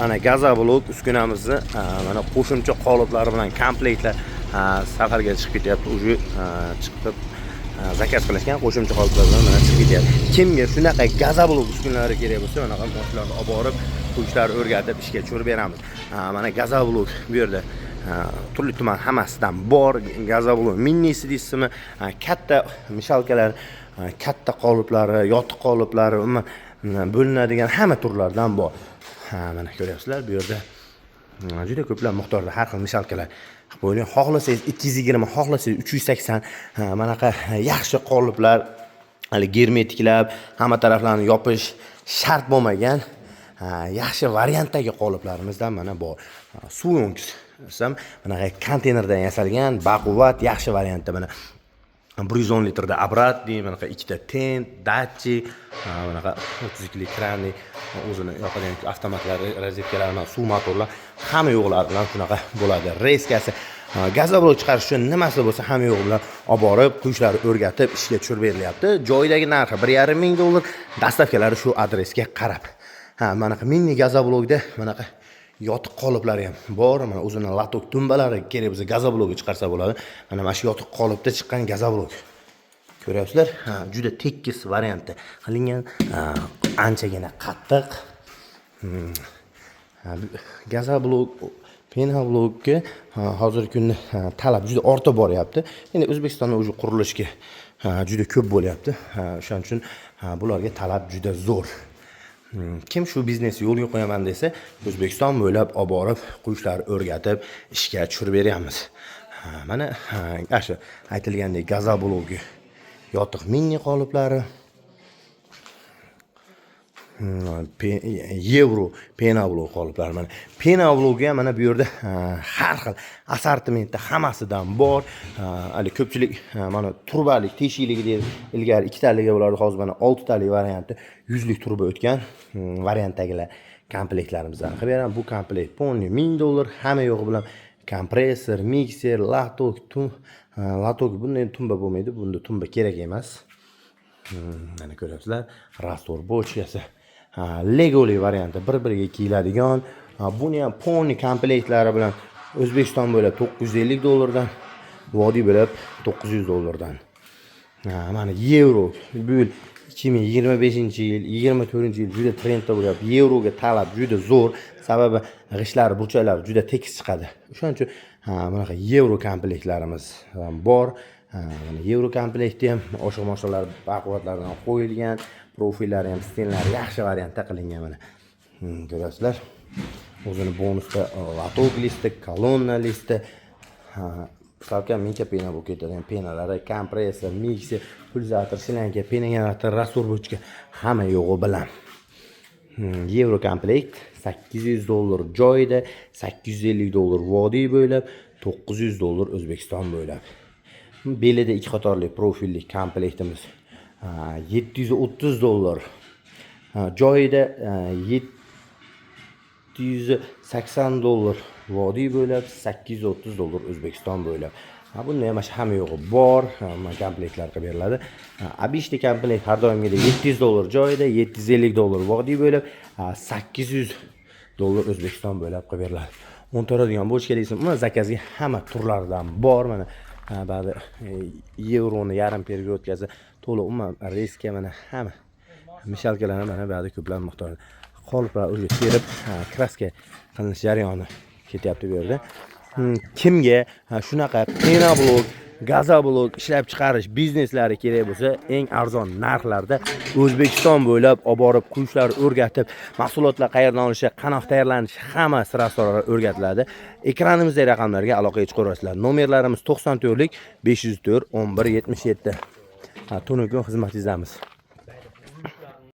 Mana газоблок uskunamizni mana qo'shimcha qoliplari bilan komplektlar safarga chiqib ketyapti. Уже chiqib, заказ qilishgan, qo'shimcha qoliplar bilan mana chiqib ketyapti. Kimga shunaqa газоблок uskunalari kerak bo'lsa, manaqa mashinalarni olib borib, qo'yishlarni o'rgatib, ishga tushirib beramiz. Mana газоблок bu yerda turli tuman hammasidan bor. Газоблок minisi deysizmi, katta мешалка lar, katta qoliplari, yotiq qoliplari, umuman bo'linadigan hamma turlardan bor. Ha, mana ko'ryapsizlar, bu yerda juda ko'plab miqdorda har xil мешалка lar qilib qo'yilgan. Xohlasangiz 220, xohlasangiz 380, manaqa yaxshi qoliplar, hali germetiklab, hamma taraflarini yopish shart bo'lmagan, yaxshi variantdagi qoliplarimizdan mana bor. Suv desam, bunaqa konteynerdan yasalgan, baquvvat, yaxshi variantda mana 110 litrda обратный, bunaqa ikkita tent, датчик, bunaqa 32lik kranli, o'zini yoqadigan avtomatlar, rozetkalar bilan, suv motorlar, hamma yo'qlari bilan shunaqa bo'ladi. Резка si, газоблок chiqarish uchun nimasi bo'lsa, hamma yo'g'i bilan olib borib, quyishlarni o'rgatib, ishga tushirib berilyapti. Joyidagi narxi 1,5 ming dollar, доставка lari shu adresga qarab. Ha, manaqa mini газоблок da manaqa yotiq qoliplari ham bor. Mana o'zini лоток tumbalari kerak bo'lsa, газоблок ga chiqarsa bo'ladi. Mana shu yotiq qolipda chiqqan газоблок. Ko'ryapsizlar? Ha, juda tekis variantda qilingan, anchagina qattiq. Ha, газоблок, пеноблок ga hozirgi kunda talab juda ortib boryapti. Endi O'zbekistonda уже qurilishga juda ko'p bo'lyapti. O'shaning uchun bularga talab juda zo'r. Kim shu biznesni yo'lga qo'yaman desa, O'zbekiston bo'ylab olib borib, quyishlarni o'rgatib, ishga tushirib beryapmiz. Ha, mana shu aytilgandek газоблок i yotiq mini qoliplari, yevro пеноблок qoliplari. Mana пеноблок i ham mana bu yerda har xil assortimentda hammasidan bor. Hali ko'pchilik mana trubalik teshikligi deydi, ilgari ikkitaligi bo'lardi, hozir mana oltitalik varianti, 100lik truba o'tgan variantdagilar komplektlarimizdan qilib beraman. Bu komplekt полный 1000 dollar, hamma yo'g'i bilan: kompressor, mikser, лоток, лоток. Bunda endi tumba bo'lmaydi, bunda tumba kerak emas. Mana ko'ryapsizlar, раствор бочка si, legoli varianti, bir biriga kiyiladigan. Buni ham полный komplektlari bilan O'zbekiston bo'ylab 950 dollardan, vodiy bo'ylab 900 dollardan. Mana yevro bu yil, 2025-yil, 24-yil juda trendda bo'lyapti. Yevroga talab juda zo'r, sababi g'ishlari, burchaklari juda tekis chiqadi. O'shaning uchun bunaqa yevro komplektlarimiz ham bor. Mana yevro komplekti ham oshiq moshinlar baquvvatlaridan qo'yilgan, profillari ham, стен lari yaxshi variantda qilingan. Mana ko'rasizlar, o'zini bonusda лоток listi, kolonna listi, salkam mingcha пена bo'lib ketadigan пена lari, kompressor, mikser, pulsator, shlanka, пена generator, раствор бочка, hamma yo'g'i bilan. Yevro komplekt 800 dollar joyida, 850 dollar vodiy bo'ylab, 900 dollar O'zbekiston bo'ylab. Belida ikki qatorli profilli komplektimiz 730 dollar joyida, 780 dollar vodiy bo'ylab, 830 dollar O'zbekiston bo'ylab. Bunda ham mana shu hamma yo'g'i bor, hamma komplektlar qilib beriladi. Обычный komplekt har doimgidek 700 dollar joyida, 750 dollar vodiy bo'ylab, 800 dollar O'zbekiston bo'ylab qilib beriladi. 10 turadigan бочка deysiz, umuman заказ ga hamma turlaridan bor. Mana ba'zi yevroni yarim перегородка si to'la, umuman резка, mana hamma мешалка larni mana bu yoqda ko'plab miqdorda qoliplar уже terib, краска qilinish jarayoni ketyapti bu yerda. Kimga shunaqa пеноблок, газоблок ishlab chiqarish bizneslari kerak bo'lsa, eng arzon narxlarda O'zbekiston bo'ylab olib borib, quyishlar o'rgatib, mahsulotlar qayerdan olishi, qanaqa tayyorlanishi, hamma sira o'rgatiladi. Ekranimizdagi raqamlarga aloqaga chiqaverasizlar. Nomerlarimiz 94lik 504 11 77. Tunu kun xizmatingizdamiz.